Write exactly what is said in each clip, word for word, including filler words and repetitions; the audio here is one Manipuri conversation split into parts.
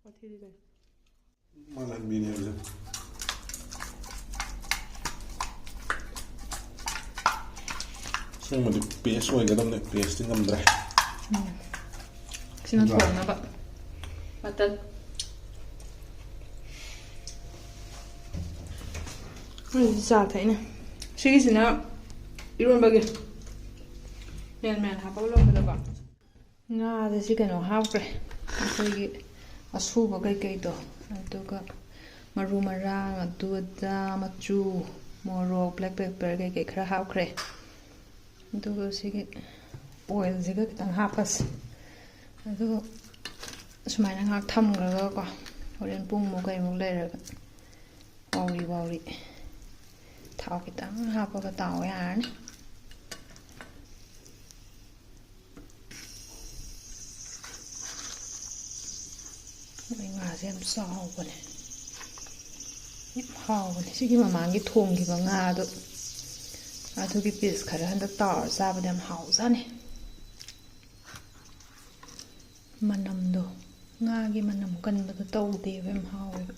ꯋꯥꯊꯤꯗꯤ ꯀꯩꯅꯣ? ꯃꯥꯜꯍꯟꯕꯤꯅꯦ ꯍꯥꯏꯕꯁꯦ꯫ ꯑꯁꯦꯡꯕꯗꯤ ꯄꯦꯁ ꯑꯣꯏꯒꯗꯕꯅꯦ, ꯄꯦꯁꯇꯤ ꯉꯝꯗ꯭ꯔꯦ꯫ ꯎꯝ꯫ ꯁꯤꯅ ꯅꯠꯇ꯭ꯔꯥ? ꯊꯣꯡꯅꯕ ꯃꯇꯠ꯫ ꯑꯩꯈꯣꯏ ꯆꯥ ꯊꯛꯏꯅꯦ꯫ ꯁꯤꯒꯤꯁꯤꯅ ꯏꯔꯣꯟꯕꯒꯤ ꯃꯦꯟ ꯃꯦꯟ ꯍꯥꯞꯄꯒ ꯂꯣꯟꯕꯗꯀꯣ꯫ ꯉꯥꯁꯦ ꯁꯤ ꯀꯩꯅꯣ ꯍꯥꯞꯈ꯭ꯔꯦ, ꯑꯩꯈꯣꯏꯒꯤ ꯑꯁꯨꯕ ꯀꯩꯀꯩꯗꯣ, ꯑꯗꯨꯒ ꯃꯔꯨ ꯃꯔꯥꯡ, ꯑꯗꯨ ꯑꯗꯥ, ꯃꯆꯨ, ꯃꯣꯔꯣꯛ, ꯕ꯭ꯂꯦꯛ ꯄꯦꯄꯔ ꯀꯩꯀꯩ ꯈꯔ ꯍꯥꯞꯈ꯭ꯔꯦ꯫ ꯑꯗꯨꯒ ꯁꯤꯒꯤ ꯑꯣꯏꯜꯁꯤꯒ ꯈꯤꯇꯪ ꯍꯥꯞꯄꯁꯦ꯫ ꯑꯗꯨꯒ ꯁꯨꯃꯥꯏꯅ ꯉꯥꯏꯍꯥꯛ ꯊꯝꯈ꯭ꯔꯒꯀꯣ, ꯍꯣꯔꯦꯟ ꯄꯨꯡꯃꯨꯛ ꯀꯩꯃꯨꯛ ꯂꯩꯔꯒ ꯋꯥꯎꯔꯤ ꯋꯥꯎꯔꯤ ꯊꯥꯎ ꯈꯤꯇꯪ ꯍꯥꯞꯄꯒ ꯇꯥꯎ ꯌꯥꯔꯅꯤ꯫ ꯃꯣꯏ ꯉꯥꯁꯦ ꯌꯥꯝ ꯆꯥꯎꯕꯅꯦ, ꯌꯥꯝ ꯍꯥꯎꯕꯅꯦ꯫ ꯁꯤꯒꯤ ꯃꯃꯥꯡꯒꯤ ꯊꯣꯡꯈꯤꯕ ꯉꯥꯗꯣ, ꯑꯗꯨꯒꯤ ꯄꯤꯁ ꯈꯔ ꯍꯟꯗꯛ ꯇꯥꯎꯔ ꯆꯥꯕꯗ ꯌꯥꯝ ꯍꯥꯎꯖꯥꯠꯅꯤ꯫ ꯃꯅꯝꯗꯣ, ꯉꯥꯒꯤ ꯃꯅꯝ ꯀꯟꯕꯗꯣ ꯇꯧꯗꯦꯕ, ꯌꯥꯝ ꯍꯥꯎꯋꯦꯕ꯫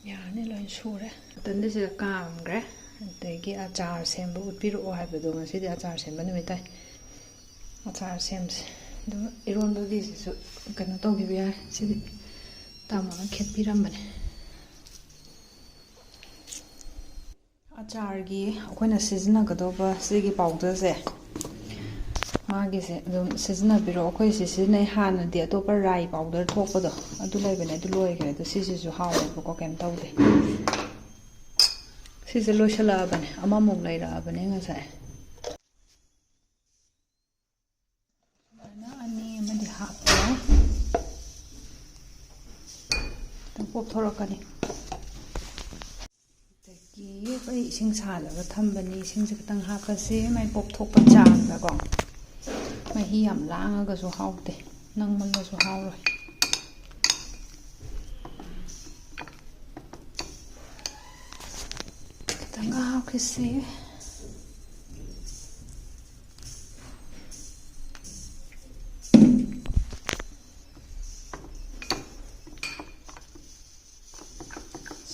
ꯌꯥꯔꯅꯤ, ꯂꯣꯏ ꯁꯨꯔꯦ꯫ ꯃꯇꯟꯗꯤ ꯁꯤꯗ ꯀꯥꯝꯈ꯭ꯔꯦ꯫ ꯑꯗꯒꯤ ꯑꯆꯥꯔ ꯁꯦꯝꯕ ꯎꯠꯄꯤꯔꯛꯑꯣ ꯍꯥꯏꯕꯗꯣ, ꯉꯁꯤꯗꯤ ꯑꯆꯥꯔ ꯁꯦꯝꯕ ꯅꯨꯃꯤꯠ ꯇꯥꯏ꯫ ꯑꯆꯥꯔ ꯁꯦꯝꯁꯦ꯫ ꯑꯗꯨꯒ ꯏꯔꯣꯟꯕꯒꯤꯁꯤꯁꯨ ꯀꯩꯅꯣ ꯇꯧꯈꯤꯕ ꯌꯥꯔꯦ꯫ ꯁꯤꯗꯤ ꯇꯥꯃꯣꯅ ꯈꯦꯠꯄꯤꯔꯝꯕꯅꯦ꯫ ꯑꯆꯥꯔꯒꯤ ꯑꯩꯈꯣꯏꯅ ꯁꯤꯖꯤꯟꯅꯒꯗꯧꯕ ꯁꯤꯒꯤ ꯄꯥꯎꯗꯔꯁꯦ, ꯃꯥꯒꯤꯁꯦ ꯑꯗꯨꯝ ꯁꯤꯖꯤꯟꯅꯕꯤꯔꯣ꯫ ꯑꯩꯈꯣꯏ ꯁꯤ ꯁꯤꯖꯤꯟꯅꯩ꯫ ꯍꯥꯟꯅꯗꯤ ꯑꯇꯣꯞꯄ ꯔꯥꯏ ꯄꯥꯎꯗꯔ ꯊꯣꯛꯄꯗꯣ, ꯑꯗꯨ ꯂꯩꯕꯅꯦ, ꯑꯗꯨ ꯂꯣꯏꯈ꯭ꯔꯦ꯫ ꯑꯗꯣ ꯁꯤꯁꯤꯁꯨ ꯍꯥꯎꯋꯦꯕꯀꯣ, ꯀꯩꯝ ꯇꯧꯗꯦ꯫ ꯁꯤꯁꯦ ꯂꯣꯏꯁꯤꯜꯂꯛꯑꯕꯅꯦ, ꯑꯃꯃꯨꯛ ꯂꯩꯔꯛꯑꯕꯅꯦ ꯉꯁꯥꯏ꯫ ꯁꯨꯃꯥꯏꯅ ꯑꯅꯤ ꯑꯃꯗꯤ ꯍꯥꯞꯄꯦ꯫ ꯈꯤꯇꯪ ꯄꯣꯞꯊꯣꯔꯛꯀꯅꯤ꯫ ꯑꯗꯒꯤ ꯑꯩꯈꯣꯏ ꯏꯁꯤꯡ ꯁꯥꯍꯜꯂꯒ ꯊꯝꯕꯅꯤ꯫ ꯏꯁꯤꯡꯁꯦ ꯈꯤꯇꯪ ꯍꯥꯞꯄꯁꯦ, ꯃꯥꯏ ꯄꯣꯞꯊꯣꯛꯄ ꯆꯥꯡꯗꯀꯣ꯫ ꯃꯍꯤ ꯌꯥꯝ ꯂꯥꯡꯉꯒꯁꯨ ꯍꯥꯎꯇꯦ, ꯅꯪꯃꯜꯂꯁꯨ ꯍꯥꯎꯔꯣꯏ꯫ ꯈꯤꯇꯪꯒ ꯍꯥꯞꯈꯤꯁꯦ꯫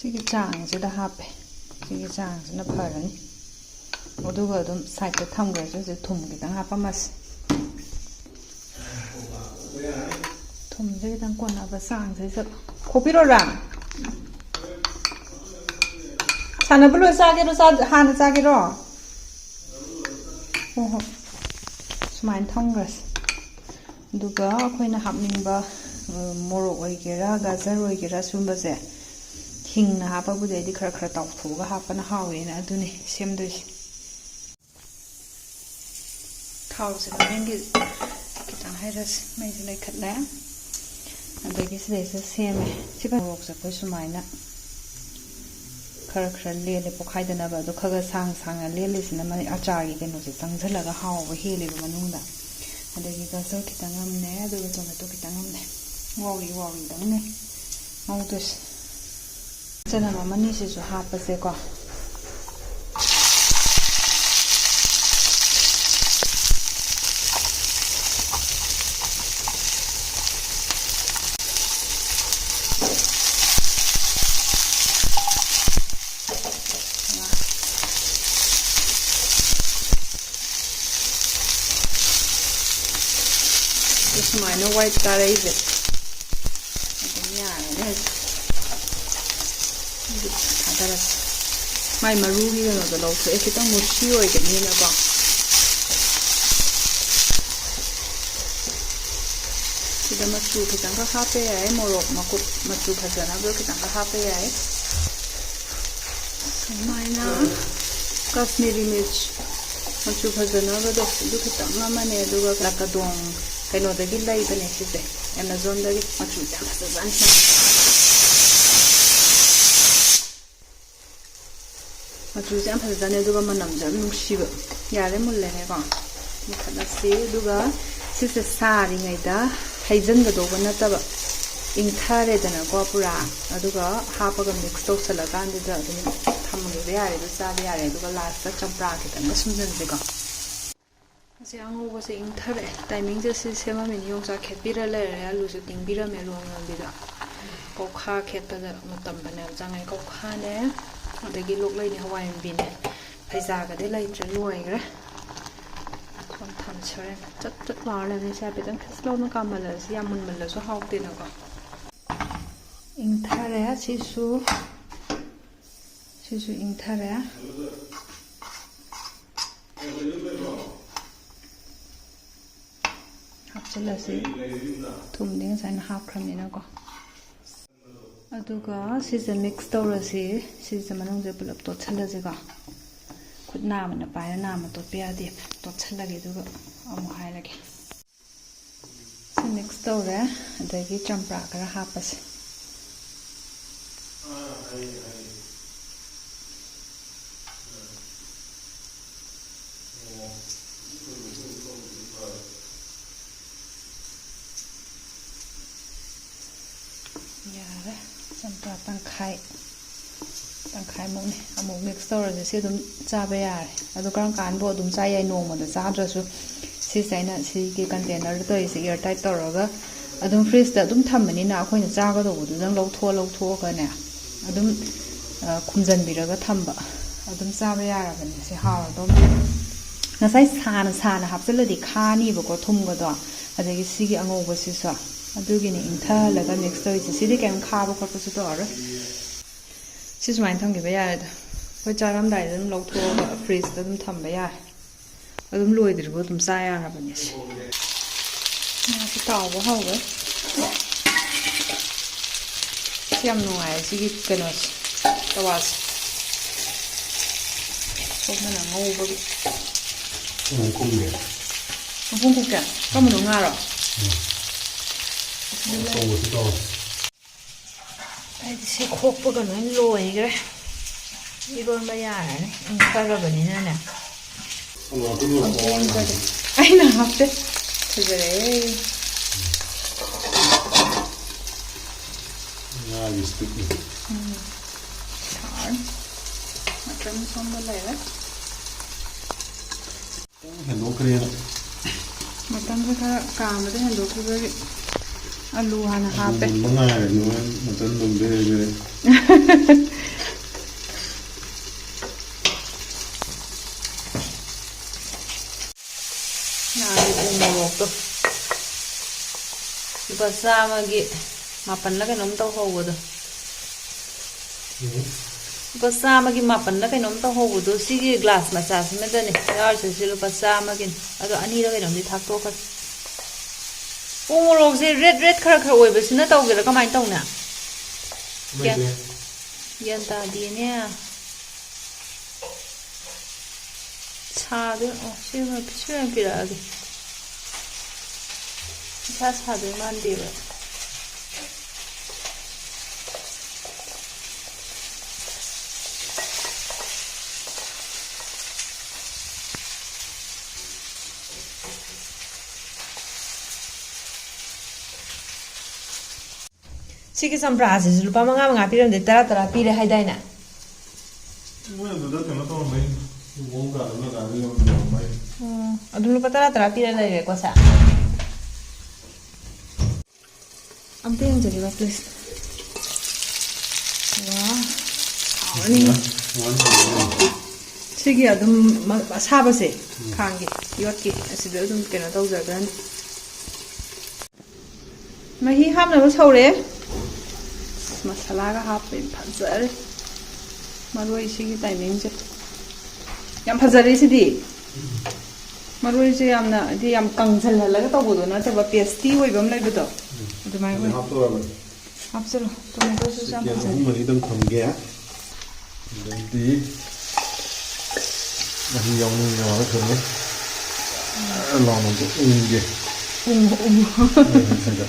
ꯁꯤꯒꯤ ꯆꯥꯡꯁꯤꯗ ꯍꯥꯞꯄꯦ꯫ ꯁꯤꯒꯤ ꯆꯥꯡꯁꯤꯅ ꯐꯔꯅꯤ꯫ ꯑꯗꯨꯒ ꯑꯗꯨꯝ ꯁꯥꯏꯠꯇ ꯊꯝꯈ꯭ꯔꯁꯤ꯫ ꯍꯧꯖꯤꯛ ꯊꯨꯝ ꯈꯤꯇꯪ ꯍꯥꯞꯄꯝꯃꯁꯤ꯫ ꯊꯨꯝꯁꯦ ꯈꯤꯇꯪ ꯀꯣꯟꯅꯕ ꯆꯥꯡꯁꯤꯗ ꯈꯣꯛꯄꯤꯔꯣꯔꯥ? ꯁꯥꯟꯅꯕ ꯂꯣꯏ ꯆꯥꯒꯦꯔꯣ? ꯆꯥ-, ꯍꯥꯟꯅ ꯆꯥꯒꯦꯔꯣ? ꯍꯣꯏ, ꯍꯣꯏ꯫ ꯁꯨꯃꯥꯏꯅ ꯊꯝꯈ꯭ꯔꯁꯤ꯫ ꯑꯗꯨꯒ ꯑꯩꯈꯣꯏꯅ ꯍꯥꯞꯅꯤꯡꯕ, ꯑ, ꯃꯣꯔꯣꯛ ꯑꯣꯏꯒꯦꯔꯥ, ꯒꯥꯖꯔ ꯑꯣꯏꯒꯦꯔꯥ, ꯁꯨꯝꯕꯁꯦ ꯍꯤꯡꯅ ꯍꯥꯞꯄꯕꯨꯗꯤ ꯑꯩꯗꯤ ꯈꯔ ꯈꯔ ꯇꯥꯎꯊꯣꯛꯑꯒ ꯍꯥꯞꯄꯅ ꯍꯥꯎꯋꯦꯅ ꯑꯗꯨꯅꯤ ꯁꯦꯝꯗꯣꯏꯁꯦ꯫ ꯊꯥꯎꯁꯦ ꯃꯅꯤꯡꯒꯤ ꯈꯤꯇꯪ ꯍꯩꯔꯁꯤ, ꯃꯩꯁꯦ ꯂꯩꯈꯠꯂꯦ꯫ ꯑꯗꯒꯤ ꯁꯤꯗꯩꯁꯤꯗ ꯁꯦꯝꯃꯦ꯫ ꯁꯤꯒ ꯃꯣꯔꯣꯛꯁꯦ ꯑꯩꯈꯣꯏ ꯁꯨꯃꯥꯏꯅ ꯈꯔ ꯈꯔ ꯂꯦꯜꯂꯦ ꯄꯣꯈꯥꯏꯗꯅꯕ꯫ ꯑꯗꯣ ꯈꯔ ꯈꯔ ꯁꯥꯡ ꯁꯥꯡꯅ ꯂꯦꯜꯂꯤꯁꯤꯅ ꯃꯥꯒꯤ ꯑꯆꯥꯔꯒꯤ ꯀꯩꯅꯣꯁꯦ ꯆꯪꯁꯤꯜꯂꯒ ꯍꯥꯎꯕ ꯍꯦꯜꯂꯦꯕ ꯃꯅꯨꯡꯗ꯫ ꯑꯗꯒꯤ ꯒꯖꯔ ꯈꯤꯇꯪ ꯑꯃꯅꯦ, ꯑꯗꯨꯒ ꯇꯣꯃꯦꯇꯣ ꯈꯤꯇꯪ ꯑꯃꯅꯦ꯫ ꯋꯥꯎꯔꯤ ꯋꯥꯎꯔꯤꯗꯪꯅꯦ ꯉꯧꯗꯣꯏꯁꯦ꯫ ꯆꯅꯝ ꯑꯃꯅꯤꯁꯤꯁꯨ ꯍꯥꯞꯄꯁꯦꯀꯣ꯫ ꯑꯗꯨ ꯁꯨꯃꯥꯏꯅ ꯋꯥꯏꯠ ꯀꯥꯔꯛꯏꯁꯦ ꯑꯗꯨꯝ ꯌꯥꯔꯅꯤ ꯍꯧꯖꯤꯛ꯫ ꯑꯗꯨ ꯊꯥꯗꯔꯁꯤ꯫ ꯃꯥꯏ ꯃꯔꯨꯒꯤ ꯀꯩꯅꯣꯗꯣ ꯂꯧꯊꯣꯛꯑꯦ, ꯈꯤꯇꯪ ꯃꯨꯁꯤ ꯑꯣꯏꯒꯅꯤꯅꯀꯣ꯫ ꯁꯤꯗ ꯃꯆꯨ ꯈꯤꯇꯪꯒ ꯍꯥꯞꯄ ꯌꯥꯏ, ꯃꯣꯔꯣꯛ ꯃꯀꯨꯞ ꯃꯆꯨ ꯐꯖꯅꯕ ꯈꯤꯇꯪꯒ ꯍꯥꯞꯄ ꯌꯥꯏ꯫ ꯁꯨꯃꯥꯏꯅ ꯀꯥꯁꯃꯤꯔꯤ ꯃꯤꯔꯆ ꯃꯆꯨ ꯐꯖꯅꯕꯗꯣ ꯑꯗꯨ ꯈꯤꯇꯪ ꯑꯃꯅꯦ, ꯑꯗꯨꯒ ꯂꯀꯗꯣꯡ ꯀꯩꯅꯣꯗꯒꯤ ꯂꯩꯕꯅꯦ ꯁꯤꯁꯦ, ꯑꯦꯃꯥꯖꯣꯟꯗꯒꯤ꯫ ꯃꯆꯨ ꯌꯥꯝ ꯐꯖꯖꯥꯠꯅꯤ꯫ ꯃꯆꯨꯁꯦ ꯌꯥꯝ ꯐꯖꯖꯥꯠꯅꯤ, ꯑꯗꯨꯒ ꯃꯅꯝꯁꯨ ꯌꯥꯝ ꯅꯨꯡꯁꯤꯕ꯫ ꯌꯥꯔꯦ, ꯃꯨꯜꯂꯦꯅꯦꯀꯣ꯫ ꯃꯨꯊꯠꯂꯁꯤ꯫ ꯑꯗꯨꯒ ꯁꯤꯁꯦ ꯁꯥꯔꯤꯉꯩꯗ ꯍꯩꯖꯤꯟꯒꯗꯧꯕ ꯅꯠꯇꯕ, ꯏꯪꯊꯔꯦꯗꯅꯀꯣ ꯄꯨꯔꯥ, ꯑꯗꯨꯒ ꯍꯥꯞꯄꯒ ꯃꯤꯛꯁ ꯇꯧꯁꯜꯂꯀꯥꯟꯗꯨꯗ ꯑꯗꯨꯝ ꯊꯝꯈꯤꯕ ꯌꯥꯔꯦ, ꯑꯗꯨ ꯆꯥꯕ ꯌꯥꯔꯦ꯫ ꯑꯗꯨꯒ ꯂꯥꯁꯇ ꯆꯝꯄ꯭ꯔꯥ ꯈꯤꯇꯪꯒ ꯁꯨꯝꯖꯟꯁꯤꯀꯣ꯫ ꯑꯁꯤ ꯑꯉꯧꯕꯁꯦ ꯏꯪꯊꯔꯛꯑꯦ꯫ ꯇꯥꯏꯃꯤꯡꯁꯦ ꯁꯤ ꯁꯦꯝꯃꯝꯃꯤꯅꯤ꯫ ꯌꯣꯡꯆꯥꯛ ꯈꯦꯠꯄꯤꯔ ꯂꯩꯔꯦ, ꯑꯂꯨꯁꯨ ꯇꯤꯡꯕꯤꯔꯝꯃꯦ, ꯑꯂꯨ ꯑꯉꯥꯡꯕꯤꯗꯣ꯫ ꯀꯧꯈꯥ ꯈꯦꯠꯄꯗ ꯃꯇꯝ ꯐꯅꯌꯥꯝ ꯆꯪꯉꯦ꯫ ꯀꯧꯈꯥꯅꯦ, ꯑꯗꯒꯤ ꯂꯣꯛꯂꯩꯅꯦ, ꯍꯋꯥꯏ ꯃꯨꯕꯤꯅꯦ꯫ ꯐꯩꯖꯥꯒꯗꯤ ꯂꯩꯇ꯭ꯔꯦ, ꯂꯣꯏꯈ꯭ꯔꯦ꯫ ꯀꯣꯟ ꯊꯝꯁꯤ ꯍꯣꯔꯦꯟ꯫ ꯆꯠ ꯆꯠ ꯂꯥꯎꯔ ꯂꯩꯕꯅꯤ꯫ ꯁꯤ ꯍꯥꯏꯐꯦꯠꯇꯪ ꯈꯤꯁ ꯂꯥꯎꯅ ꯀꯥꯝꯍꯜꯂꯁꯤ, ꯌꯥꯝ ꯃꯨꯟꯃꯜꯂꯁꯨ ꯍꯥꯎꯇꯦꯅꯀꯣ꯫ ꯏꯪꯊꯔꯦ ꯁꯤꯁꯨ꯫ ꯁꯤꯁꯨ ꯏꯪꯊꯔꯦ꯫ ꯍꯥꯞꯆꯤꯜꯂꯁꯤ꯫ ꯊꯨꯝꯗꯤ ꯉꯁꯥꯏꯅ ꯍꯥꯞꯈ꯭ꯔꯕꯅꯤꯅꯀꯣ꯫ ꯑꯗꯨꯒ ꯁꯤꯁꯦ ꯃꯤꯛꯁ ꯇꯧꯔꯁꯤ꯫ ꯁꯤꯁꯦ ꯃꯅꯨꯡꯁꯦ ꯄꯨꯂꯞ ꯇꯣꯠꯁꯜꯂꯁꯤꯀꯣ꯫ ꯈꯨꯠ ꯅꯥꯝꯃꯅ ꯄꯥꯏꯔ ꯅꯥꯝꯃ ꯇꯣꯠꯄ ꯌꯥꯗꯦ꯫ ꯇꯣꯠꯁꯜꯂꯒꯦ ꯑꯗꯨꯒ ꯑꯃꯨꯛ ꯍꯥꯏꯔꯒꯦ꯫ ꯁꯤ ꯃꯤꯛꯁ ꯇꯧꯔꯦ꯫ ꯑꯗꯒꯤ ꯆꯝꯄ꯭ꯔꯥ ꯈꯔ ꯍꯥꯞꯄꯁꯦ꯫ ꯌꯥꯔꯦ꯫ ꯆꯝꯄ꯭ꯔꯥ ꯇꯪꯈꯥꯏ, ꯇꯪꯈꯥꯏꯃꯨꯛꯅꯦ꯫ ꯑꯃꯨꯛ ꯃꯤꯛꯁ ꯇꯧꯔꯁꯦ꯫ ꯁꯤ ꯑꯗꯨꯝ ꯆꯥꯕ ꯌꯥꯔꯦ꯫ ꯑꯗꯣ ꯀꯔꯝ ꯀꯥꯟꯕꯨ ꯑꯗꯨꯝ ꯆꯥ ꯌꯥꯏ ꯅꯣꯡꯃꯗ ꯆꯥꯗ꯭ꯔꯁꯨ? ꯁꯤꯁꯦ ꯑꯩꯅ ꯁꯤꯒꯤ ꯀꯟꯇꯦꯅꯔꯗ ꯇꯧꯔꯤꯁꯦ, ꯏꯌꯔ ꯇꯥꯏꯠ ꯇꯧꯔꯒ ꯑꯗꯨꯝ ꯐ꯭ꯔꯤꯖꯇ ꯑꯗꯨꯝ ꯊꯝꯕꯅꯤꯅ ꯑꯩꯈꯣꯏꯅ ꯆꯥꯒꯗꯧꯕꯗꯨꯗꯪ ꯂꯧꯊꯣꯛꯑ ꯂꯧꯊꯣꯛꯑꯒꯅꯦ ꯑꯗꯨꯝ, ꯑ, ꯈꯨꯝꯖꯤꯟꯕꯤꯔꯒ ꯊꯝꯕ꯫ ꯑꯗꯨꯝ ꯆꯥꯕ ꯌꯥꯔꯕꯅꯦ꯫ ꯁꯤ ꯍꯥꯎꯔꯗꯧꯅꯦ꯫ ꯉꯁꯥꯏ ꯁꯥꯅ ꯁꯥꯅ ꯍꯥꯞꯆꯤꯜꯂꯗꯤ ꯈꯥꯅꯤꯕꯀꯣ ꯊꯨꯝꯒꯗꯣ, ꯑꯗꯒꯤ ꯁꯤꯒꯤ ꯑꯉꯧꯕꯁꯤꯁꯨ꯫ ꯑꯗꯨꯒꯤꯅꯤ ꯏꯪꯊꯍꯜꯂꯒ ꯃꯤꯛꯁ ꯇꯧꯔꯤꯁꯦ꯫ ꯁꯤꯗꯤ ꯀꯩꯝ ꯈꯥꯕ ꯈꯣꯠꯄꯁꯨ ꯇꯧꯔꯔꯣꯏ꯫ ꯁꯤ ꯁꯨꯃꯥꯏꯅ ꯊꯝꯈꯤꯕ ꯌꯥꯔꯦꯗ꯫ ꯑꯩꯈꯣꯏ ꯆꯥꯔꯝꯗꯥꯏꯗ ꯑꯗꯨꯝ ꯂꯧꯊꯣꯛꯑꯒ ꯐ꯭ꯔꯤꯖꯇ ꯑꯗꯨꯝ ꯊꯝꯕ ꯌꯥꯔꯦ꯫ ꯑꯗꯨꯝ ꯂꯣꯏꯗ꯭ꯔꯤꯕ ꯑꯗꯨꯝ ꯆꯥ ꯌꯥꯔꯕꯅꯦ ꯁꯤ꯫ ꯉꯥꯁꯤ ꯇꯥꯎꯕ ꯍꯧꯔꯦ꯫ ꯁꯤ ꯌꯥꯝ ꯅꯨꯡꯉꯥꯏꯌꯦ ꯁꯤꯒꯤ ꯀꯩꯅꯣꯁꯦ, ꯇꯋꯥꯁꯦ꯫ ꯁꯣꯝꯗꯅ ꯉꯧꯕꯒꯤ꯫ ꯎꯝ, ꯀꯨꯝꯃꯦ꯫ ꯃꯈꯣꯡ ꯀꯨꯞꯀꯦ? ꯀꯔꯝꯕꯅꯣ, ꯉꯥꯔꯣ? ꯎꯝ꯫ ꯑꯁꯤꯗꯤ ꯂꯩ꯫ ꯑꯆꯧꯕꯁꯨ ꯇꯧꯔꯦ꯫ ꯑꯩꯗꯤ ꯁꯤ ꯈꯣꯛꯄꯒ ꯂꯣꯏ ꯂꯣꯏꯈ꯭ꯔꯦ꯫ ꯏꯔꯣꯟꯕ ꯌꯥꯔꯅꯤ, ꯏꯪꯊꯔꯕꯅꯤꯅꯅꯦ꯫ ꯄꯪꯆꯦꯟ ꯆꯦꯜꯂꯦ꯫ ꯑꯩꯅ ꯍꯥꯞꯇꯦ꯫ ꯐꯖꯔꯦ꯫ ꯉꯥꯒꯤ ꯁ꯭ꯇꯤꯛꯅꯤ꯫ ꯎꯝ꯫ ꯁꯥꯔ꯫ ꯃꯇꯝ ꯁꯣꯝꯗ ꯂꯩꯔꯦ꯫ ꯈꯤꯇꯪ ꯍꯦꯟꯗꯣꯛꯈ꯭ꯔꯦꯅ꯫ ꯃꯇꯝꯁꯦ ꯈꯔ ꯀꯥꯝꯕꯗ ꯍꯦꯟꯗꯣꯛꯈꯤꯕꯒꯤ꯫ ꯑꯂꯨ ꯍꯥꯟꯅ ꯍꯥꯞꯄꯦ꯫ ꯃꯉꯥꯏꯔꯦ ꯅꯣꯏ ꯃꯆꯟ ꯑꯗꯨꯝ ꯂꯩꯔꯦ꯫ ꯉꯥꯒꯤ ꯎ ꯃꯣꯔꯣꯛꯇꯣ ꯂꯨꯄꯥ ꯆꯥꯝꯃꯒꯤ ꯃꯥꯄꯜꯂ ꯀꯩꯅꯣꯝ ꯇꯧꯍꯧꯕꯗꯣ꯫ ꯂꯨꯄꯥ ꯆꯥꯝꯃꯒꯤ ꯃꯥꯄꯜꯂ ꯀꯩꯅꯣꯝ ꯇꯧꯍꯧꯕꯗꯣ ꯁꯤꯒꯤ ꯒ꯭ꯂꯥꯁ ꯃꯆꯥꯁꯤꯃꯗꯅꯦ ꯌꯥꯎꯔꯤꯁꯦ꯫ ꯁꯤ ꯂꯨꯄꯥ ꯆꯥꯝꯃꯒꯤꯅꯤ꯫ ꯑꯗꯣ ꯑꯅꯤꯔ ꯀꯩꯅꯣꯝꯗꯤ ꯊꯥꯛꯇꯣꯛꯈ꯭ꯔꯦ꯫ ꯎ ꯃꯣꯔꯣꯛꯁꯦ ꯔꯦꯠ ꯔꯦꯠ ꯈꯔ ꯈꯔ ꯑꯣꯏꯕꯁꯤꯅ ꯇꯧꯒꯦꯔꯥ ꯀꯃꯥꯏꯅ ꯇꯧꯅꯤ? ꯒ꯭ꯌꯥꯟ ꯇꯥꯗꯦꯅꯦ꯫ ꯁꯥꯗꯣꯏ ꯑꯣ ꯁꯤ ꯑꯣꯏꯅ ꯁꯤ ꯑꯣꯏꯅ ꯄꯤꯔꯛꯑꯒꯦ꯫ ꯏꯁꯥ ꯁꯥꯗꯣꯏ ꯃꯥꯟꯗꯦꯕ꯫ ꯁꯤꯒꯤ ꯆꯝꯄ꯭ꯔꯥꯁꯤꯁꯨ ꯂꯨꯄꯥ ꯃꯉꯥ ꯃꯉꯥ ꯄꯤꯔꯝꯗꯦ, ꯇꯔꯥ ꯇꯔꯥ ꯄꯤꯔꯦ ꯍꯥꯏꯗꯥꯏꯅꯦ? ꯃꯣꯏ ꯑꯗꯨꯗ ꯀꯩꯅꯣ ꯇꯧꯔꯝꯕꯩ, ꯂꯨꯍꯣꯡ ꯀꯥꯗ ꯅꯣꯏ ꯀꯥꯗ ꯌꯣꯟꯕꯩ꯫ ꯎꯝ, ꯑꯗꯨꯝ ꯂꯨꯄꯥ ꯇꯔꯥ ꯇꯔꯥ ꯄꯤꯔ ꯂꯩꯔꯦꯀꯣ ꯁꯦ꯫ ꯑꯝꯇ ꯌꯦꯡꯖꯒꯦꯕ ꯄ꯭ꯂꯤꯁ꯫ ꯋꯥ, ꯍꯥꯎꯔꯅꯤ꯫ ꯁꯤꯒꯤ ꯑꯗꯨꯝ ꯃ- ꯑꯁꯥꯕꯁꯦ ꯈꯥꯡꯒꯤ ꯌꯣꯠꯀꯤ ꯑꯁꯤꯗ ꯑꯗꯨꯝ ꯀꯩꯅꯣ ꯇꯧꯖꯈ꯭ꯔꯅꯤ꯫ ꯃꯍꯤ ꯍꯥꯞꯅꯕ ꯁꯧꯔꯦ꯫ ꯃꯁꯥꯂꯥꯒ ꯍꯥꯞꯄꯦ꯫ ꯐꯖꯔꯦ ꯃꯔꯣꯏꯁꯤꯒꯤ ꯇꯥꯏꯃꯤꯡꯁꯦ꯫ ꯌꯥꯝ ꯐꯖꯔꯦ ꯁꯤꯗꯤ꯫ ꯃꯔꯣꯏꯁꯦ ꯌꯥꯝꯅ ꯍꯥꯏꯗꯤ ꯌꯥꯝ ꯀꯪꯁꯜꯍꯜꯂꯒ ꯇꯧꯕꯗꯣ ꯅꯠꯇꯕ ꯄꯦꯁꯇꯤ ꯑꯣꯏꯕ ꯑꯃ ꯂꯩꯕꯗꯣ ꯑꯗꯨꯃꯥꯏꯅ ꯑꯣꯏ꯫ ꯍꯥꯞꯆꯜꯂꯣ꯫ ꯇꯣꯃꯦꯇꯣꯁꯤꯁꯨ ꯌꯥꯝ ꯐꯖꯔꯦ꯫ ꯑꯍꯨꯝ ꯃꯔꯤꯗꯪ ꯊꯝꯒꯦ꯫ ꯑꯗꯩꯗꯤ ꯃꯍꯤ ꯌꯥꯎꯅꯤꯡ ꯌꯥꯎꯔꯒ ꯊꯝꯃꯦ꯫ ꯂꯥꯎꯅ ꯎꯝꯒꯦ꯫ ꯎꯝ, ꯎꯝ꯫ ꯁꯤꯗ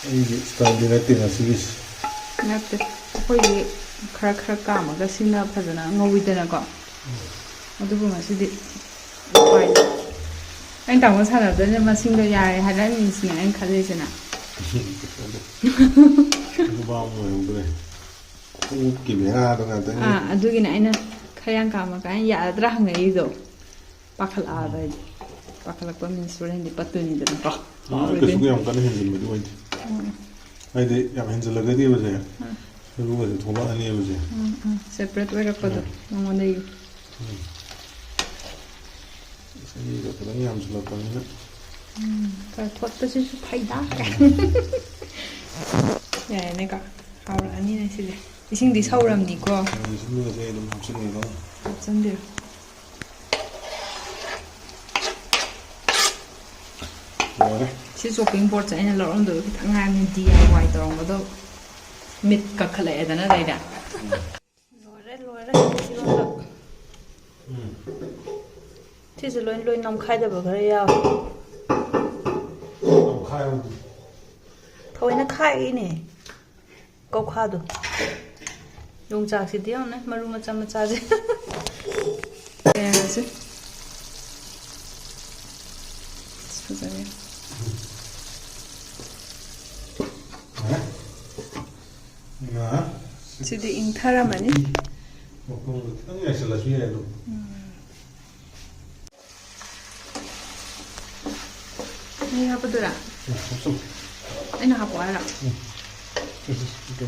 ꯑꯩꯒꯤ ꯁ꯭ꯇꯥꯏꯜꯗꯤ ꯅꯠꯇꯦ ꯉꯁꯤꯒꯤꯁꯤ꯫ ꯅꯠꯇꯦ꯫ ꯑꯩꯈꯣꯏꯗꯤ ꯈꯔ ꯈꯔ ꯀꯥꯝꯃꯒ ꯁꯤꯅ ꯐꯖꯅ ꯉꯧꯋꯤꯗꯅꯀꯣ꯫ ꯑꯗꯨꯕꯨ ꯉꯁꯤꯗꯤ ꯎꯄꯥꯏ ꯂꯩ꯫ ꯑꯩꯅ ꯇꯥꯃꯣ ꯁꯥꯟꯅꯕꯗꯅ ꯃꯁꯤꯡꯗꯣ ꯌꯥꯔꯦ ꯍꯥꯏꯔꯛꯑꯅꯤ ꯁꯤꯅꯦ ꯑꯩꯅ ꯈꯜꯂꯤꯁꯤꯅ꯫ ꯅꯨꯄꯥ ꯑꯃ ꯑꯣꯏꯍꯧꯗ꯭ꯔꯦ꯫ ꯈꯣꯡꯎꯞꯀꯤ ꯕꯦꯔꯥꯗꯣ ꯉꯥꯛꯇꯅꯤ꯫ ꯑꯥ, ꯑꯗꯨꯒꯤꯅꯦ ꯑꯩꯅ ꯈꯔ ꯌꯥꯝ ꯀꯥꯝꯃ ꯀꯥꯏꯅ ꯌꯥꯔꯗ꯭ꯔꯥ ꯍꯪꯉꯛꯏꯗꯣ꯫ ꯄꯥꯈꯠꯂꯛꯑꯕ ꯑꯩꯗꯤ꯫ ꯄꯥꯈꯠꯂꯛꯄ means ꯍꯣꯔꯦꯟꯗꯤ ꯄꯠꯇꯣꯏꯅꯤꯗꯅꯀꯣ꯫ ꯑꯗꯨ ꯀꯩꯁꯨ ꯌꯥꯝ ꯀꯟꯅ ꯍꯦꯟꯖꯤꯟꯕꯗꯤ ꯑꯣꯏꯗꯦ꯫ ꯎꯝ꯫ ꯍꯥꯏꯗꯤ ꯌꯥꯝ ꯍꯦꯟꯖꯤꯜꯂꯒꯗꯤꯕꯁꯦ, ꯎꯝ꯫ ꯁꯔꯨꯒꯁꯦ ꯊꯣꯛꯂꯛꯑꯅꯦꯕꯁꯦ꯫ ꯎꯝ, ꯎꯝ꯫ Separate ꯑꯣꯏꯔꯛꯄꯗꯣ ꯎꯝ꯫ ꯃꯉꯣꯟꯗꯒꯤ꯫ ꯎꯝ꯫ ꯁꯤꯒ ꯈꯤꯇꯪ ꯌꯥꯝꯁꯤꯜꯂꯛꯄꯅꯤꯅ꯫ ꯎꯝ, ꯈꯔ ꯊꯣꯠꯄꯁꯤꯁꯨ ꯐꯩꯗ꯫ ꯌꯥꯔꯦꯅꯦꯀꯣ, ꯍꯥꯎꯔꯛꯑꯅꯤꯅꯦ ꯁꯤꯗꯤ꯫ ꯏꯁꯤꯡꯗꯤ ꯁꯧꯔꯝꯅꯤꯀꯣ꯫ ꯎꯝ, ꯏꯁꯤꯡꯗꯨꯒꯁꯦ ꯑꯗꯨꯝ ꯍꯥꯞꯆꯤꯟꯕꯤꯔꯣ꯫ ꯍꯥꯞꯆꯤꯟꯕꯤꯔꯣ꯫ ꯂꯣꯏꯔꯦ꯫ ꯁꯤ chopping boardꯁꯦ ꯑꯩꯅ ꯂꯧꯔꯝꯗꯕ ꯈꯤꯇꯪ ꯉꯥꯏꯔꯝꯅꯤ, D I Y ꯇꯧꯔꯝꯒꯗꯕ꯫ ꯃꯤꯠ ꯀꯛꯈꯠꯂꯛꯑꯦꯗꯅ ꯑꯗꯩꯗ꯫ ꯎꯝ꯫ ꯂꯣꯏꯔꯦ, ꯂꯣꯏꯔꯦ꯫ ꯏꯔꯣꯟꯕ꯫ ꯎꯝ꯫ ꯁꯤꯁꯨ ꯂꯣꯏ, ꯂꯣꯏ ꯅꯝꯈꯥꯏꯗꯕ ꯈꯔ ꯌꯥꯎ꯫ ꯅꯝꯈꯥꯏꯕꯗꯤ? ꯊꯑꯣꯏꯅ ꯈꯥꯛꯏꯅꯦ꯫ ꯀꯧꯈꯥꯗꯣ꯫ ꯌꯣꯡꯆꯥꯛꯁꯤꯗꯤ ꯌꯦꯡꯉꯨꯅꯦ, ꯃꯔꯨ ꯃꯆꯥ ꯃꯆꯥꯁꯦ꯫ ꯌꯦꯡꯉꯁꯤ꯫ ꯑꯁ, ꯐꯖꯔꯦ꯫ ꯉꯥ꯫ ꯁꯤꯗꯤ ꯏꯪꯊꯔꯝꯃꯅꯤ꯫ ꯃꯈꯣꯡꯗꯣ ꯈꯤꯇꯪ ꯌꯥꯏꯁꯜꯂꯁꯨ ꯌꯥꯏ ꯑꯗꯨꯝ꯫ ꯎꯝ꯫ ꯃꯍꯤ ꯍꯥꯞꯄꯗꯨꯔꯥ? ꯎꯝ, ꯍꯥꯞꯆꯜꯂꯨ꯫ ꯑꯩꯅ ꯍꯥꯞꯄꯣ ꯍꯥꯏꯔꯣ? ꯎꯝ꯫ ꯁꯤ, ꯁꯤ, ꯁꯤ, ꯁꯤ, ꯁꯤ꯫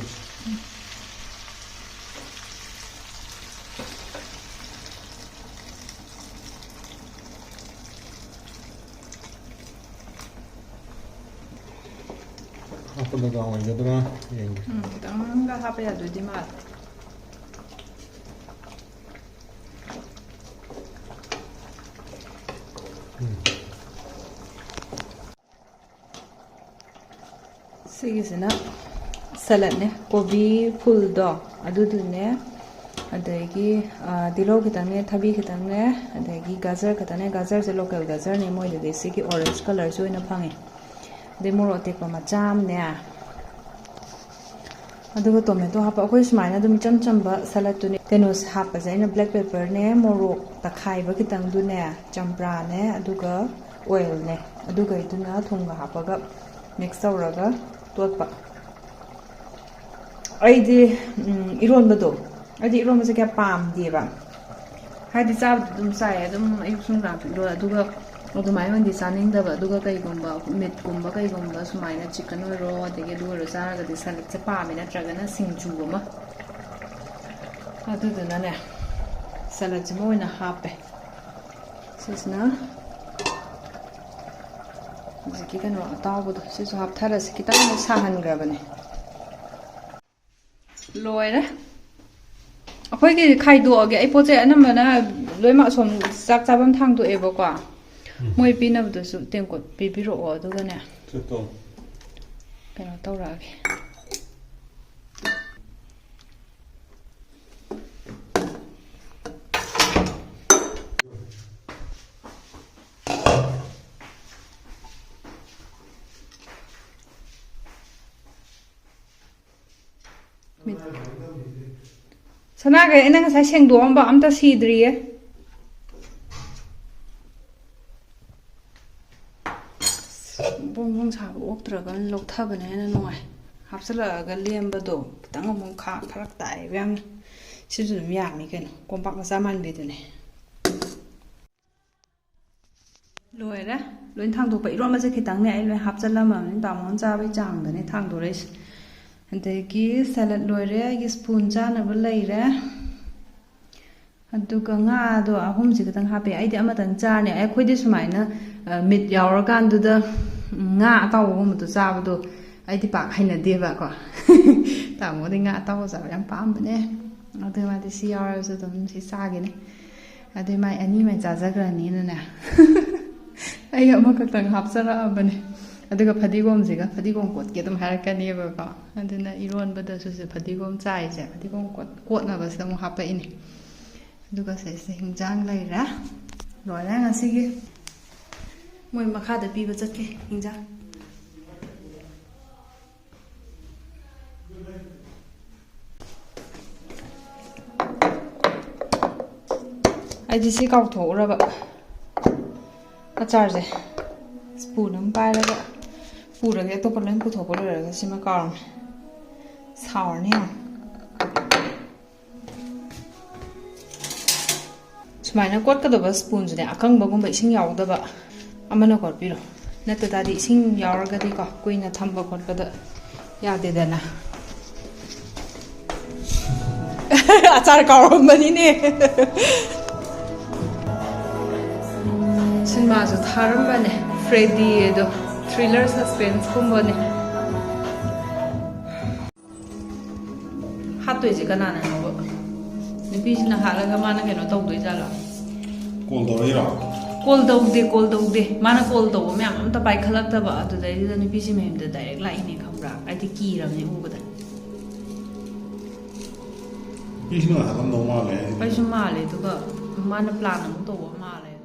ꯎꯝ꯫ ꯍꯥꯞꯄꯗ ꯒꯥꯎ ꯑꯣꯏꯒꯗ꯭ꯔꯥ ꯌꯦꯡꯒꯦ꯫ ꯎꯝ, ꯈꯤꯇꯪꯒ ꯍꯥꯞꯄ ꯌꯥꯗꯣꯏꯗꯤ ꯃꯥꯜꯂꯦ꯫ ꯎꯝ꯫ ꯁꯤꯒꯤꯁꯤꯅ saladꯅꯦ, ꯀꯣꯕꯤ ꯐꯨꯜꯗꯣ ꯑꯗꯨꯗꯨꯅꯦ, ꯑꯗꯒꯤ, ꯑ, ꯇꯤꯜꯍꯧ ꯈꯤꯇꯪꯅꯦ, ꯊꯕꯤ ꯈꯤꯇꯪꯅꯦ, ꯑꯗꯒꯤ ꯒꯥꯖꯔ ꯈꯤꯇꯪꯅꯦ, ꯒꯥꯖꯔꯁꯦ local ꯒꯥꯖꯔꯅꯦ, ꯃꯣꯏꯗꯗꯤ ꯁꯤꯒꯤ orange colourꯁꯨ ꯑꯣꯏꯅ ꯐꯪꯉꯦ꯫ ꯑꯗꯩ ꯃꯣꯔꯣꯛ ꯑꯇꯦꯛꯄ ꯃꯆꯥ ꯑꯃꯅꯦ, ꯑꯗꯨꯒ tomato ꯍꯥꯞꯄ꯫ ꯑꯩꯈꯣꯏ ꯁꯨꯃꯥꯏꯅ ꯑꯗꯨꯝ ꯏꯆꯝ ꯆꯝꯕ saladꯇꯨꯅꯦ꯫ ꯀꯩꯅꯣꯁꯦ ꯍꯥꯞꯄꯁꯦ ꯑꯩꯅ black pepperꯅꯦ, ꯃꯣꯔꯣꯛ ꯇꯛꯈꯥꯏꯕ ꯈꯤꯇꯪꯗꯨꯅꯦ, ꯆꯝꯄ꯭ꯔꯥꯅꯦ, ꯑꯗꯨꯒ oilꯅꯦ, ꯑꯗꯨꯒꯩꯗꯨꯅ ꯊꯨꯝꯒ ꯍꯥꯞꯄꯒ mix ꯇꯧꯔꯒ ꯇꯣꯠꯄ꯫ ꯑꯩꯗꯤ, ꯎꯝ, ꯏꯔꯣꯟꯕꯗꯣ, ꯑꯩꯗꯤ ꯏꯔꯣꯟꯕꯁꯦ ꯀꯌꯥ ꯄꯥꯝꯗꯦꯕ꯫ ꯍꯥꯏꯗꯤ ꯆꯥꯕꯗꯤ ꯑꯗꯨꯝ ꯆꯥꯏ, ꯑꯗꯨꯝ ꯑꯌꯨꯛꯁꯨ ꯅꯨꯡꯗꯥꯡꯁꯨ ꯏꯔꯣꯜ, ꯑꯗꯨꯒ ꯑꯗꯨꯃꯥꯏꯅꯗꯤ ꯆꯥꯅꯤꯡꯗꯕ꯫ ꯑꯗꯨꯒ ꯀꯩꯒꯨꯝꯕ ꯃꯤꯠꯀꯨꯝꯕ ꯀꯩꯒꯨꯝꯕ ꯁꯨꯃꯥꯏꯅ ꯆꯤꯛꯀꯟ ꯑꯣꯏꯔꯣ, ꯑꯗꯒꯤ ꯑꯗꯨ ꯑꯣꯏꯔꯣ ꯆꯥꯔꯒꯗꯤ ꯁꯂꯠꯁꯦ ꯄꯥꯝꯃꯦ, ꯅꯠꯇ꯭ꯔꯒꯅ ꯁꯤꯡꯖꯨ ꯑꯃ꯫ ꯑꯗꯨꯗꯨꯅꯅꯦ, ꯁꯂꯠꯁꯤꯃ ꯑꯣꯏꯅ ꯍꯥꯞꯄꯦ꯫ ꯁꯤꯁꯤꯅ ꯍꯧꯖꯤꯛꯀꯤ ꯀꯩꯅꯣ ꯑꯇꯥꯎꯕꯗꯣ ꯁꯤꯁꯨ ꯍꯥꯞꯊꯔꯁꯤ꯫ ꯈꯤꯇꯪ ꯑꯃꯨꯛ ꯁꯥꯍꯟꯈ꯭ꯔꯕꯅꯦ꯫ ꯂꯣꯏꯔꯦ꯫ ꯑꯩꯈꯣꯏꯒꯤ ꯈꯥꯏꯗꯣꯛꯑꯒꯦ꯫ ꯑꯩ ꯄꯣꯠ ꯆꯩ ꯑꯅꯝꯕꯅ ꯂꯣꯏꯅꯃꯛ ꯑꯁꯣꯝ ꯆꯥꯛ ꯆꯥꯐꯝ ꯊꯥꯡꯗꯣꯛꯑꯦꯕꯀꯣ꯫ ꯎꯝ꯫ ꯃꯣꯏ ꯄꯤꯅꯕꯗꯨꯁꯨ ꯇꯦꯡꯀꯣꯠ ꯄꯤꯕꯤꯔꯛꯑꯣ, ꯑꯗꯨꯒꯅꯦ ꯆꯠꯇꯣ꯫ ꯀꯩꯅꯣ ꯇꯧꯔꯛꯑꯒꯦ꯫ ꯁꯅꯥꯈꯩ ꯑꯩꯅ ꯉꯁꯥꯏ ꯁꯦꯡꯗꯣꯛꯑꯝꯕ ꯑꯝꯇ ꯁꯤꯗ꯭ꯔꯤꯌꯦ꯫ ꯕꯣꯡ ꯕꯣꯡ ꯁꯥꯕ ꯑꯣꯛꯇ꯭ꯔꯒꯅ ꯂꯧꯊꯕꯅ ꯍꯦꯟꯅ ꯅꯨꯡꯉꯥꯏ꯫ ꯍꯥꯞꯆꯤꯜꯂꯛꯑꯒ ꯂꯦꯝꯕꯗꯣ ꯈꯤꯇꯪ ꯑꯃꯨꯛ ꯈꯥ-, ꯐꯔꯛ ꯇꯥꯏꯌꯦꯕ ꯌꯥꯝꯅ꯫ ꯁꯤꯁꯨ ꯑꯗꯨꯝ ꯌꯥꯝꯃꯤ ꯀꯩꯅꯣ, ꯀꯣꯝꯄꯥꯛ ꯃꯆꯥ ꯃꯥꯟꯕꯤꯗꯨꯅꯦ꯫ ꯂꯣꯏꯔꯦ꯫ ꯂꯣꯏ ꯊꯥꯡꯗꯣꯛꯄ꯫ ꯏꯔꯣꯟꯕꯁꯦ ꯈꯤꯇꯪꯅꯦ ꯑꯩ ꯂꯣꯏ ꯍꯥꯞꯆꯜꯂꯝꯃꯕꯅꯤ, ꯇꯥꯃꯣꯅ ꯆꯥꯕꯒꯤ ꯆꯥꯡꯗꯅꯦ ꯊꯥꯡꯗꯣꯔꯛꯏꯁꯦ꯫ ꯑꯗꯒꯤ ꯁꯦꯂꯠ ꯂꯣꯏꯔꯦ, ꯑꯩꯒꯤ ꯁ꯭ꯄꯨꯟ ꯆꯥꯅꯕ ꯂꯩꯔꯦ꯫ ꯑꯗꯨꯒ ꯉꯥꯗꯣ ꯑꯍꯨꯝꯁꯦ ꯈꯛꯇꯪ ꯍꯥꯞꯄꯦ꯫ ꯑꯩꯗꯤ ꯑꯃꯇꯪ ꯆꯥꯔꯅꯤ꯫ ꯑꯩꯈꯣꯏꯗꯤ ꯁꯨꯃꯥꯏꯅ, ꯑ, ꯃꯤꯠ ꯌꯥꯎꯔꯀꯥꯟꯗꯨꯗ, ꯎꯝ, ꯉꯥ ꯑꯇꯥꯎꯕꯒꯨꯝꯕꯗꯣ ꯆꯥꯕꯗꯣ ꯑꯩꯗꯤ ꯄꯥꯛ ꯍꯩꯅꯗꯦꯕꯀꯣ꯫ ꯇꯥꯃꯣꯗꯤ ꯉꯥ ꯑꯇꯥꯎꯕ ꯆꯥꯕ ꯌꯥꯝ ꯄꯥꯝꯕꯅꯦ꯫ ꯑꯗꯨ ꯃꯥꯗꯤ ꯁꯤ ꯌꯥꯎꯔꯁꯨ ꯑꯗꯨꯝ ꯁꯤ ꯆꯥꯒꯤꯅꯤ꯫ ꯑꯗꯨꯏ ꯃꯥꯏ ꯑꯅꯤꯃꯥꯏ ꯆꯥꯖꯈ꯭ꯔꯅꯤꯅꯅꯦ꯫ ꯑꯩ ꯑꯃꯈꯛꯇꯪ ꯍꯥꯞꯆꯔꯛꯑꯕꯅꯦ꯫ ꯑꯗꯨꯒ ꯐꯗꯤꯒꯣꯝꯁꯤꯒ, ꯐꯗꯤꯒꯣꯝ ꯀꯣꯠꯀꯦ ꯑꯗꯨꯝ ꯍꯥꯏꯔꯛꯀꯅꯦꯕꯀꯣ꯫ ꯑꯗꯨꯅ ꯏꯔꯣꯟꯕꯗꯁꯨ ꯁꯤ ꯐꯗꯤꯒꯣꯝ ꯆꯥꯏꯁꯦ, ꯐꯗꯤꯒꯣꯝ ꯀꯣꯠ-, ꯀꯣꯠꯅꯕꯁꯤꯗ ꯑꯃꯨꯛ ꯍꯥꯞꯄꯛꯏꯅꯦ꯫ ꯑꯗꯨꯒ ꯁꯤꯁꯦ ꯍꯤꯟꯖꯥꯡ ꯂꯩꯔꯦ꯫ ꯂꯣꯏꯔꯦ ꯉꯁꯤꯒꯤ꯫ ꯃꯣꯏ ꯃꯈꯥꯗ ꯄꯤꯕ ꯆꯠꯀꯦ ꯍꯤꯟꯖꯥꯡ꯫ ꯑꯩꯗꯤ ꯁꯤ ꯀꯥꯎꯊꯣꯛꯎꯔꯕ꯫ ꯑꯆꯥꯔꯁꯦ ꯁ꯭ꯄꯨꯟ ꯑꯃ ꯄꯥꯏꯔꯒ ꯄꯨꯔꯒꯦ꯫ ꯑꯇꯣꯞꯄ ꯂꯣꯏ ꯄꯨꯊꯣꯛꯄ ꯂꯣꯏꯔꯒ ꯁꯤꯃ ꯀꯥꯎꯔꯝꯃꯦ꯫ ꯁꯥꯎꯔꯅꯤ ꯌꯦꯡꯉꯣ꯫ ꯁꯨꯃꯥꯏꯅ ꯀꯣꯠꯀꯗꯕ ꯁ꯭ꯄꯨꯟꯁꯨꯅꯦ, ꯑꯀꯪꯕꯒꯨꯝꯕ, ꯏꯁꯤꯡ ꯌꯥꯎꯗꯕ ꯑꯃꯅ ꯀꯣꯠꯄꯤꯔꯣ꯫ ꯅꯠꯇ ꯇꯥꯔꯗꯤ ꯏꯁꯤꯡ ꯌꯥꯎꯔꯒꯗꯤꯀꯣ, ꯀꯨꯏꯅ ꯊꯝꯕ ꯈꯣꯠꯄꯗ ꯌꯥꯗꯦꯗꯅ꯫ ꯑꯆꯥꯔ ꯀꯥꯎꯔꯝꯕꯅꯤꯅꯦ꯫ ꯁꯤꯅꯦꯃꯥꯁꯨ ꯊꯥꯔꯝꯕꯅꯦ, ꯐ꯭ꯔꯦꯗꯤ ꯑꯗꯣ꯫ ꯊ꯭ꯔꯤꯂꯔ ꯁꯁꯄꯦꯟꯁꯀꯨꯝꯕꯅꯦ꯫ ꯍꯥꯠꯇꯣꯏꯁꯦ ꯀꯅꯥꯅꯅꯣꯕ? ꯅꯨꯄꯤꯁꯤꯅ ꯍꯥꯠꯂꯒ ꯃꯥꯅ ꯀꯩꯅꯣ ꯇꯧꯗꯣꯏꯖꯥꯠꯂꯣ? ꯀꯣꯜ ꯇꯧꯔꯛꯏꯔꯣ? ꯀꯣꯜ ꯇꯧꯗꯦ, ꯀꯣꯜ ꯇꯧꯗꯦ꯫ ꯃꯥꯅ ꯀꯣꯜ ꯇꯧꯕ ꯃꯌꯥꯝ ꯑꯝꯇ ꯄꯥꯏꯈꯠꯂꯛꯇꯕ꯫ ꯑꯗꯨꯗꯩꯗꯨꯗ ꯅꯨꯄꯤꯁꯤ ꯃꯌꯨꯝꯗ ꯗꯥꯏꯔꯦꯛ ꯂꯥꯛꯏꯅꯦ, ꯈꯪꯕ꯭ꯔꯥ? ꯑꯩꯗꯤ ꯀꯤꯔꯕꯅꯦ ꯎꯕꯗ꯫ ꯅꯨꯄꯤꯁꯤꯅ ꯍꯥꯠꯂꯝꯗꯧ ꯃꯥꯜꯂꯦ ꯑꯩꯗꯤ꯫ ꯑꯩꯁꯨ ꯃꯥꯜꯂꯦ, ꯑꯗꯨꯒ ꯃꯥꯅ ꯄ꯭ꯂꯥꯟ ꯑꯃꯨꯛ ꯇꯧꯕ ꯃꯥꯜꯂꯦ꯫